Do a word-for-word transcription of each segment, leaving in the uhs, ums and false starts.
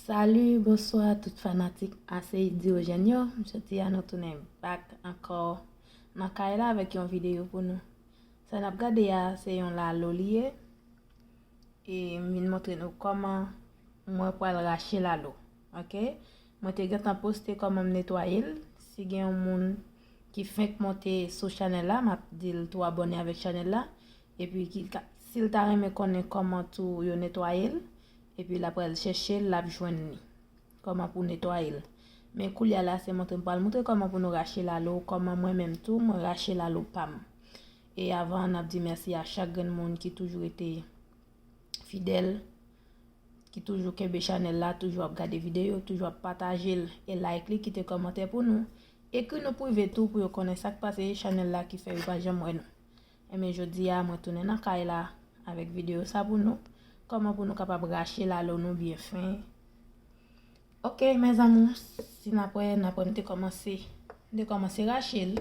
Salut, bonswa tout fanatik A C I Diogène yo. Jodi a nou tounen back ankò nan kay la avèk yon videyo pou nou. Sa n ap gade a se yon lalo li ye. E m vin montre nou kòman mwen pral rache lalo. Ok? Mwen te gentan poste kòman m netwaye l. Si gen yon moun ki fenk monte sou chanèl la, m ap di l tou abòne avèk chanèl la. Epi ki ka, si l ta renmen konnen kòman tou yo netwaye l, epi l ap pral chèche l, l ap jwenn li. Kòman pou netwaye l. Men koulye a la, se montre m pral montre kòman pou nou rache lalo, kòman mwen menm tou, mwen rache lalo pa m. E avan, n ap di mèsi a chak grenn moun ki toujou rete fidèl, ki toujou kenbe chanèl la, toujou ap gade videyo, toujou ap pataje l e like li, kite kòmantè pou nou. Ekri nou prive tou pou yo konnen sa k pase chanèl la ki fè yo pa janm wè nou. Enben, jodi a, mwen tounen nan kay la avèk videyo sa pou nou. Kòman pou nou kapab rache lalo nou byen fen. Ok, mes amours, si n ap wè, n ap wè m te kòmanse, m te kòmanse rache l.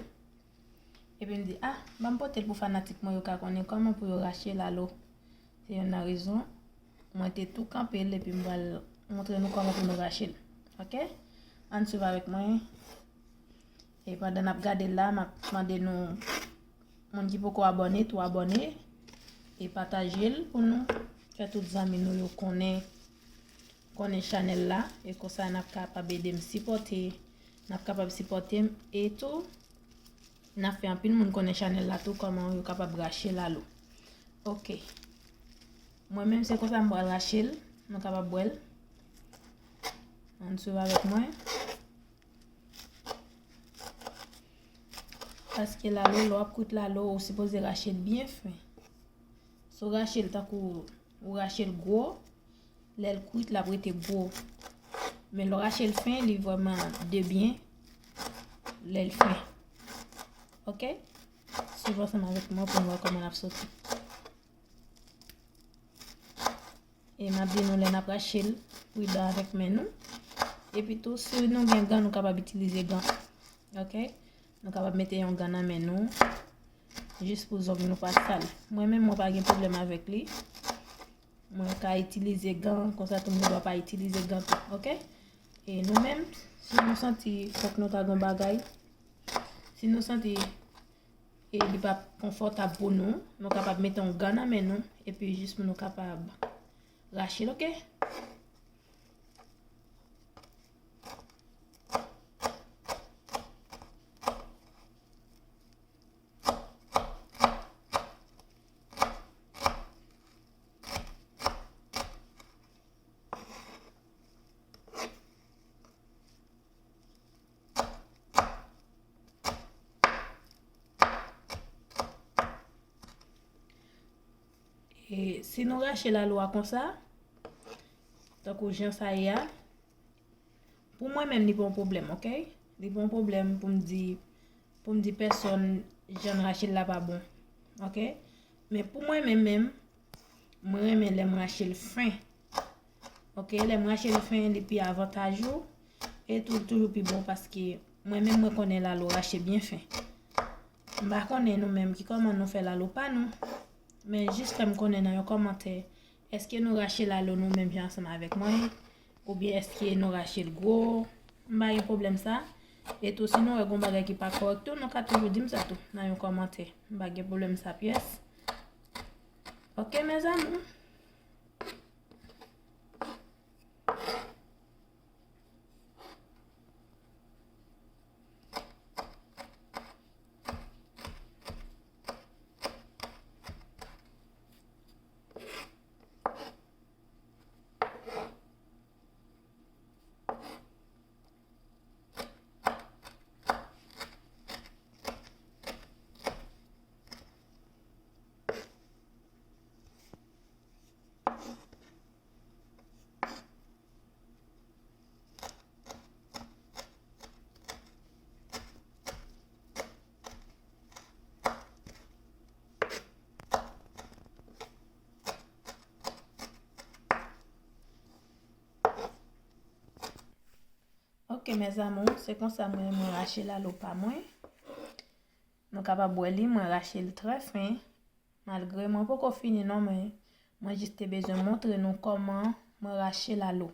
Epi m di, ah, ban m pote l pou fanatik mwen yo ka konnen kòman pou yo rache lalo. Se youn nan rezon mwen te tou kanpe l epi m pral montre nou kòman pou nou rache l. Ok? Ann swiv avèk mwen. E pandan n ap gade l la, m ap mande nou, moun ki poko abòne, tou abòne e pataje l pou nou fè tout zanmi nou yo konnen, konnen chanèl la. E konsa, n ap kapab ede m sipòte, n ap kapab sipòte m e tou, n ap fè anpil moun konnen chanèl la tou, kòman yo kapab rache lalo. Ok. Mwen menm, se konsa m pral rache l. Nou kapab wè l. Ann swiv avèk mwen. Paske lalo, lè w ap kwit lalo, ou sipoze rache l byen fen. Si w rache l tankou ou rache l gwo, lè l kwit, l ap rete gwo. Men lè w rache l fen, li vrèman de byen lè l fen. Ok? Swiv ansanm avèk mwen pou n wè kòman l ap soti. E m ap di nou lè n ap rache l, pridan avèk men nou. Epi tou, si nou gen gan, nou kapab itilize gan. Ok? Nou kapab mete yon gan nan men nou, jis pou zong nou pa sal. Mwen menm, mwen pa gen pwoblèm avèk li. Mwen ka itilize gan, konsa tout moun dwa pa itilize gan tou, ok? E nou menm, si nou santi fòk nou ta gon bagay, si nou santi e li pa konfòtab pou nou, nou kapab mete yon gan nan men nou, epi jis pou nou kapab rache l, ok? E si nou rache lalo a konsa, tankou jan sa ye a, pou mwen menm, li pa yon pwoblèm, ok? Li pa yon pwoblèm pou m di, pou m di pèsòn jan n rache l la pa bon, ok? Men pou mwen menm menm, mwen renmen lè m rache l fen. Ok, lè m rache l fen, li pi avantajou. E tou, li toujou pi bon paske mwen menm mwen konnen lalo rache byen fen. M pa konnen nou menm ki kòman nou fè lalo pa nou. Men jis fè m konnen nan yon kòmantè, èske nou rache lalo nou menm jan ansanm avèk mwen? Oubyen èske nou rache l gwo? M pa gen pwoblèm sa. E tou, si nou wè gon bagay ki pa kòrèk tou, nou ka toujou di m sa tou nan yon kòmantè. M pa gen pwoblèm sa pyès. Ok, mes amours. Ok, mes amours, se konsa mwen, mwen rache lalo pa mwen. Nou kapab wè li, mwen rache l trè fen. Malgre mwen poko fini non, men mwen jis te bezwen montre nou kòman mwen rache lalo.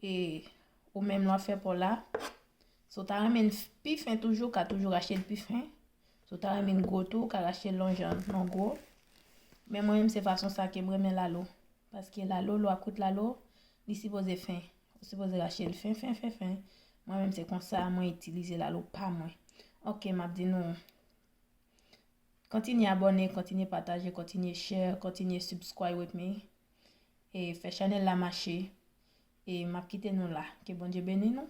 E ou menm lè w ap fè pa w la, si w ta renmen l pi fen toujou, w ka toujou rache l pi fen. Si w ta renmen l gwo tou, w ka rache l yon jan non gwo. Men mwen menm se fason sa ke m renmen lalo. Paske lalo, lè w ap kwit lalo, li sipoze fen. Ou sipoze rache l fen, fen, fen, fen. Mwen menm se konsa mwen itilize lalo pa mwen. Ok, m ap di nou, kontinye abòne, kontinye pataje, kontinye share, kontinye subscribe with me. E fè chanèl la mache. E m ap kite nou la. Ke Bondye beni nou.